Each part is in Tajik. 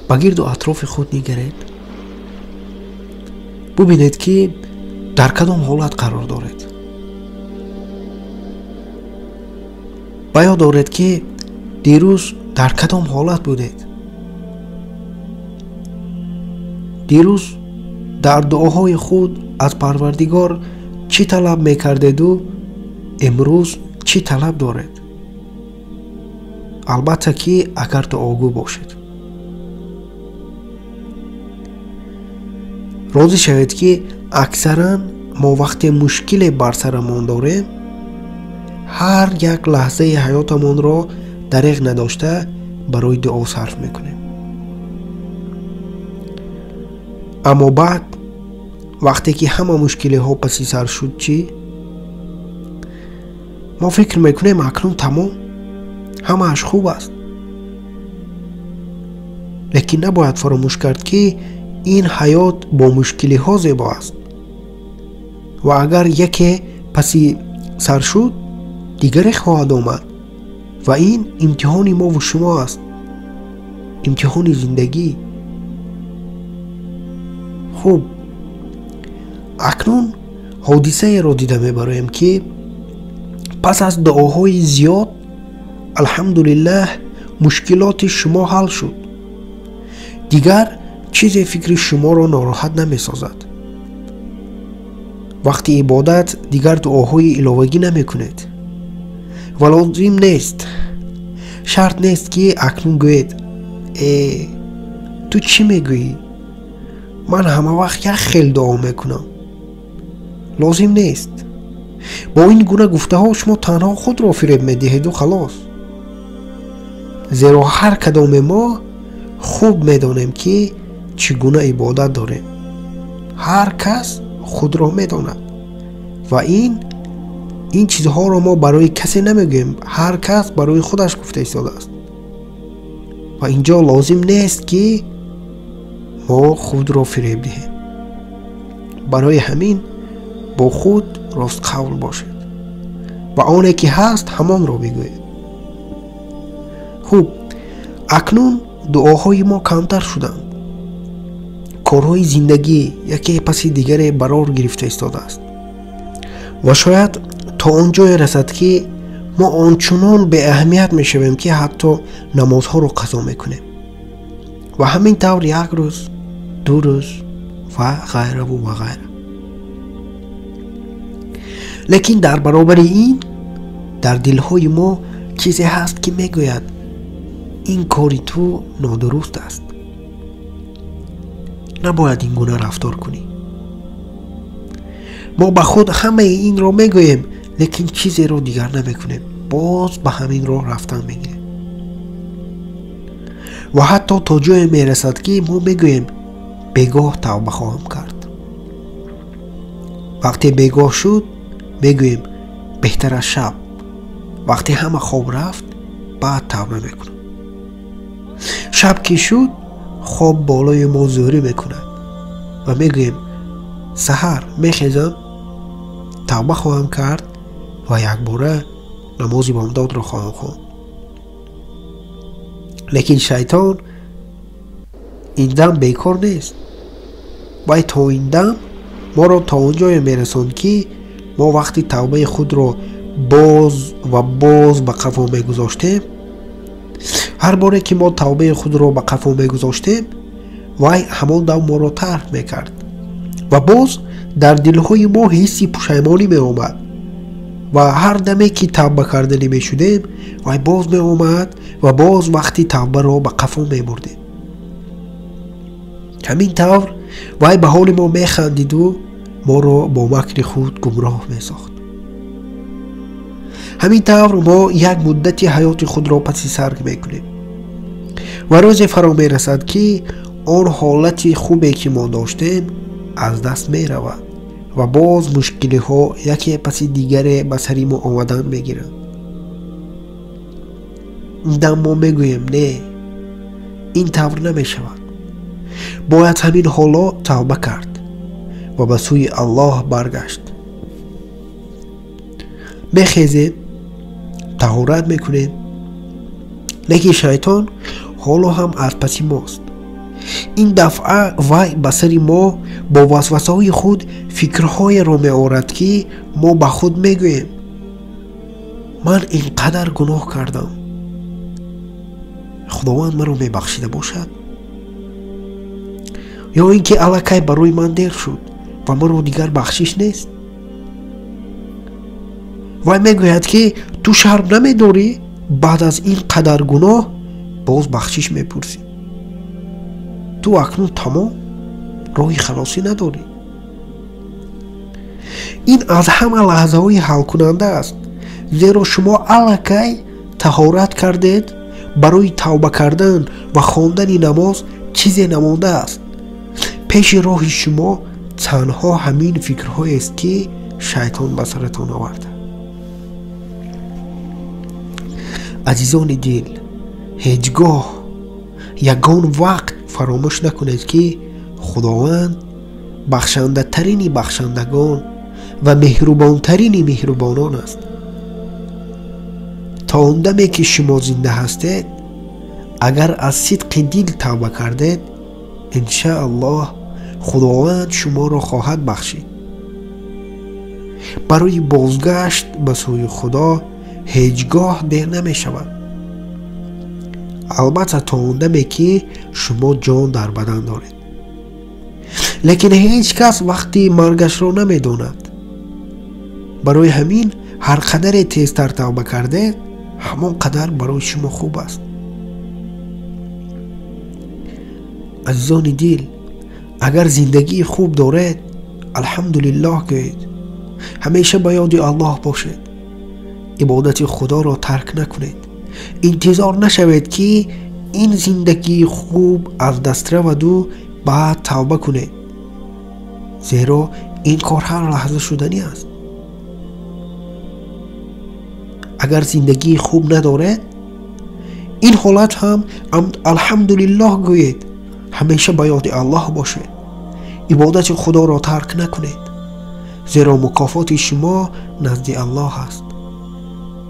Ба гирду атрофи худ нигаред, бубинед, ки дар кадом ҳолат қарор доред. Ба ёд оред, ки дирӯз дар кадом ҳолат будед. Дирӯз дар дуоҳои худ аз Парвардигор чӣ талаб мекардеду имрӯз чӣ талаб доред? Албатта, ки агар дуогӯ бошед. Розӣ шавед, ки аксаран мо вақте мушкиле бар сарамон дорем, ҳар як лаҳзаи ҳаётамонро дареғ надошта барои дуо сарф мекунем. Аммо баъд вақте ки ҳама мушкилиҳо паси сар шуд, чӣ? Мо фикр мекунем, акнун тамом, ҳамааш хуб аст. Лекин набояд фаромӯш кард, ки ин ҳаёт бо мушкилиҳо зебо аст ва агар яке паси сар шуд, дигаре хоҳад омад ва ин имтиҳони мову шумо аст, имтиҳони зиндагӣ. Хуб, акнун ҳодисаеро дида мебароем, ки пас аз дуоҳои зиёд, алҳамдулиллаҳ, мушкилоти шумо ҳал шуд. Дигар чизе фикри шуморо нороҳат намесозад. Вақти ибодат дигар дуоҳои иловагӣ намекунед ва лозим нест, шарт нест, ки акнун гӯед: «Э, ту чӣ мегӯӣ? Ман ҳама вақт як хел дуо мекунам». Лозим нест. Бо ин гуна гуфтаҳо шумо танҳо худро фиреб медиҳеду халос, зеро ҳар кадоме мо хуб медонем, ки чӣ гуна ибодат дорем. Ҳар кас худро медонад ва ин чизҳоро мо барои касе намегӯем, ҳар кас барои худаш гуфта истодааст. Ва инҷо лозим нест, ки мо худро фиреб диҳем. Барои ҳамин бо худ ростқавл бошед ва оне ки ҳаст, ҳамонро бигӯед. Хуб, акнун дуоҳои мо камтар шуданд. Корҳои зиндагӣ яке паси дигаре барор гирифта истодааст ва шояд то он ҷое расад, ки мо ончунон беаҳамият мешавем, ки ҳатто намозҳоро қазо мекунем. Ва ҳамин тавр як рӯз, 2 рӯз ва ғайраву ва ғайра. Лекин дар баробари ин дар дилҳои мо чизе ҳаст, ки мегӯяд: «Ин кори ту нодуруст аст, набояд ин гуна рафтор кунӣ». Мо ба худ ҳамаи инро мегӯем, лекин чизеро дигар намекунем, боз ба ҳамин роҳ рафтан мегирем. Ва ҳатто то ҷое мерасад, ки мо мегӯем: «Бегоҳ тавба хоҳам кард». Вақте бегоҳ шуд, мегӯем: «Беҳтар аз шаб, вақте ҳама хоб рафт, баъд тавба мекунам». Шаб ки шуд, хоб болои мо зӯрӣ мекунад ва мегӯем: «Саҳар мехезам, тавба хоҳам кард ва якбора намози бомдодро хоҳам хонд». Лекин шайтон ин дам бекор нест. Вай то ин дам моро то он ҷое мерасонд, ки мо вақти тавбаи худро боз ва боз ба қафо мегузоштем. Ҳар боре ки мо тавбаи худро ба қафо мегузоштем, вай ҳамон дам моро тарк мекард ва боз дар дилҳои мо ҳисси пушаймонӣ меомад. Ва ҳар даме ки тавба карданӣ мешудем, вай боз меомад ва боз вақти тавбаро ба қафо мебурдем. Ҳамин тавр вай ба ҳоли мо механдиду моро бо макри худ гумроҳ месохт. Ҳамин тавр мо як муддати ҳаёти худро паси сар мекунем ва рӯзе фаро мерасад, ки он ҳолати хубе ки мо доштем, аз даст меравад ва боз мушкилиҳо яке паси дигаре ба сари мо омадан мегиранд. Ин дам мо мегӯем: «Не, ин тавр намешавад, бояд ҳамин ҳоло тавба кард ва ба сӯи Аллоҳ баргашт». Мехезем, таҳорат мекунем, лекин шайтон ҳоло ҳам аз паси мост. Ин дафъа вай ба сари мо бо васвасаҳои худ фикрҳоеро меорад, ки мо ба худ мегӯем: ман ин қадар гуноҳ кардам, Худованд маро мебахшида бошад? Ё ин ки аллакай барои ман дер шуд ва маро дигар бахшиш нест? Вай мегӯяд, ки ту шарм намедорӣ, баъд аз ин қадар гуноҳ боз бахшиш мепурсӣ. Ту акнун тамом роҳи халосӣ надорӣ. Ин аз ҳама лаҳзаҳои ҳалкунанда аст, зеро шумо аллакай таҳорат кардед, барои тавба кардан ва хондани намоз чизе намондааст. Пеши роҳи шумо танҳо ҳамин фикрҳоест, ки шайтон ба саратон оварда. Азизони дил, ҳеҷ гоҳ ягон вақт фаромӯш накунед, ки Худованд бахшандатарини бахшандагон ва меҳрубонтарини меҳрубонон аст. То он даме ки шумо зинда ҳастед, агар аз сидқи дил тавба кардед, иншааллоҳ Худованд шуморо хоҳад бахшид. Барои бозгашт ба сӯи Худо ҳеҷ гоҳ дер намешавад. Албатта то он даме ки шумо ҷон дар бадан доред. Лекин ҳеҷ кас вақти маргашро намедонад. Барои ҳамин ҳар қадаре тезтар тавба кардед, ҳамон қадар барои шумо хуб аст. Азизони дил, агар зиндагии хуб доред, алҳамдулиллоҳ гӯед. Ҳамеша ба ёди Аллоҳ бошед. Ибодати Худоро тарк накунед. Интизор нашавед, ки ин зиндагии хуб аз даст раваду баъд тавба кунед, зеро ин кор ҳар лаҳза шуданӣ аст. Агар зиндагии хуб надоред, ин ҳолат ҳам алҳамдулиллоҳ гӯед. Ҳамеша ба ёди Аллоҳ бошед. Ибодати Худоро тарк накунед, зеро мукофоти шумо назди Аллоҳ аст.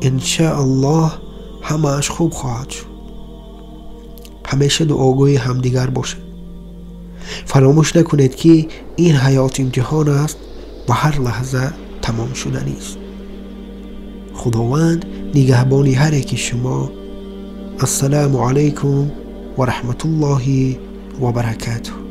Иншааллоҳ ҳамааш хуб хоҳад шуд. Ҳамеша дуогӯи ҳамдигар бошед. Фаромӯш накунед, ки ин ҳаёт имтиҳон аст ва ҳар лаҳза тамом шуданист. Худованд нигаҳбони ҳар яки шумо. Ассалому алайкум ва раҳматуллоҳи ва баракатуҳ.